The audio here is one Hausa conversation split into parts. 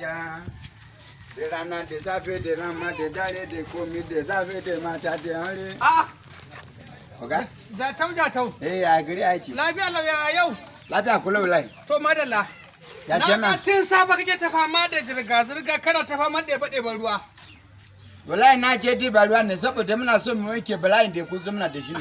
Godiya. Da rana, da safe, da rama, da dare, da komi, da safe, da mata, da aure. Ah, Oga? Jatau, Jatau. Eh, a gari aiki. Lafiya lafiya yau. Lafiya kula wallahi. To madalla. Ya Na jama'a. ga tun safe kake ta fama da zirga-zirga, kana ta fama ɗebe-ɗeben ruwa. Wallahi na je diba ruwa ne saboda muna so mu wanke bala'in da kun zo muna da shi ne.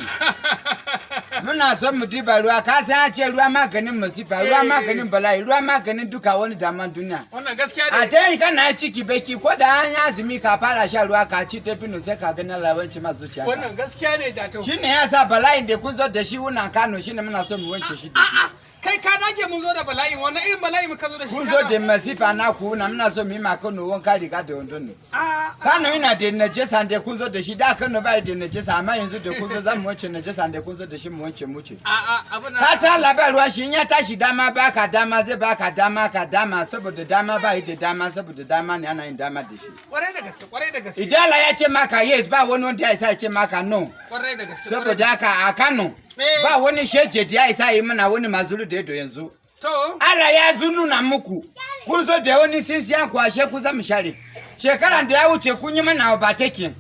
Muna so mu diba ruwa, ka san an ce ruwa maganin masifa, ruwa maganin bala'i, ruwa maganin duka wani daman duniya. Wannan gaskiya A ne. ta yi kana ciki baki ko da an yi azumi, ka fara sha ruwa, ka ci dabino, sai ka gani labanci ma zuciya. Wannan gaskiya ne, Jatau. Shi ne ya sa bala'in da kun zo da shi wunan Kano shi ne muna so mu wanke shi da shi. A'a, kai ka dage mun zo da bala'i, wannan irin bala'i muka zo da shi? Kun zo da masifa na ku na muna so mu yi ma Kano wanka riga da wando ne. A'a. Kano yana da najasa da kun zo da shi, da Kano bai da najasa, amma yanzu da kun zo za mu wanke najasa da kun zo da shi, mu wanke mu ce. A'a, abin Ka san labar ruwa shi in ya tashi dama baka dama, zai baka dama ka dama, saboda dama ba yi da dama, saboda dama ne ana yin dama da shi. Kwarai da gaske, kwarai da gaske. Idan Allah ya ce maka yes, ba wani wanda ya isa ya ce maka no. Kwarai da gaske. Saboda haka a Kano ba wani sheje da ya isa yi mana wani mazuru da ido yanzu. To, Allah ya zu nuna muku kun zo da wani sinsiyan kwashe ku zama share. Shekaran da ya wuce kun yi mana overtaking.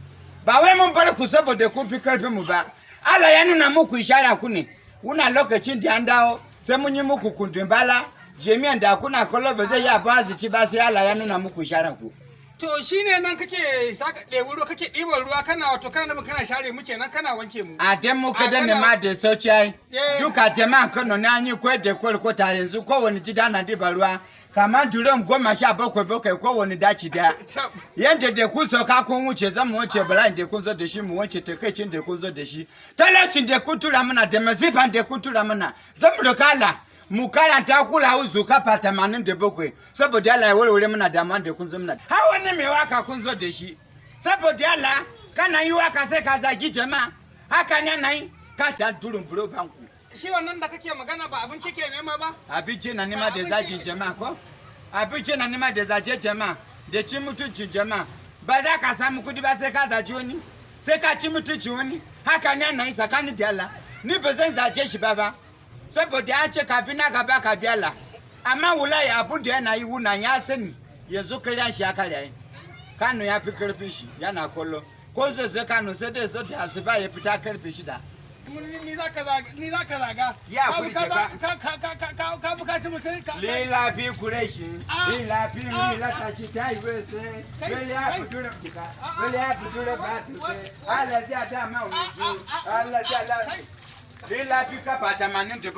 Ba wai mun bar ku saboda kun fi karfin mu ba. Allah ya nuna muku ishara ku ne. Wuna lokacin da an dawo sai mun yi muku kundin bala. Jami'an da kuna kallo ba zai yi abu azici ba, sai Allah ya nuna muku isharan ku. To shine nan kake saka ɗebi ruwa, kake ɗiban ruwa, kana wato kana nufin kana share mu kenan, kana wanke mu. A dai mu A kada ne ma da sauci ai. Duka jama'an Kano ne an yi koyar da kwarkwata, yanzu kowane gida na diba ruwa. Kamar drum 17 bakwai kowane daci daya. Tab. Yadda da kun sauka kun wuce, zan mu wuce bala'in da kun zo da shi, mu wuce takaicin da kun zo da shi, talaucin da kun tura mana, da masifan da kun tura mana. Zan mu roka Allah mu karanta kula uzu kafa 87 saboda Allah ya warware mana damuwan da kun zo mana. Har wani mai waka kun zo da shi, saboda Allah kana yi waka sai ka zagi jama'a, haka ne na yi ka ta durin buro banku. Shi wannan da kake magana ba abinci ke nema ba? Abinci na nema da zagin jama'a, ko abinci na nema da zaje jama'a da ci mutuncin jama'a. Ba za ka samu kudi ba sai ka zaji wani, sai ka ci mutuncin wani. Haka ne na yi tsakanin da Allah, ni ba zan zaje shi ba saboda an ce ka bi na gaba ka bi Allah, amma wallahi abun da yana yi wuna ya sani yanzu karya shi ya karya yi. Kano ya fi karfin shi, yana kallo ko zai zo Kano sai dai zo da asuba ya fita karfe 6. Ni za ka zaga, ni za ka zaga. Ya Ka kuri ka ka. ka bukaci mutum ka. Lila fi kureshi, Ah, lila fi ah, mila ta ci ta yi wese, Kai, wele ya kai. fito da fika, Ah, ah. wele ya fito da basu se, Allah zai ta ma wuce, Allah zai la. Kai. Lila fi kafa 87.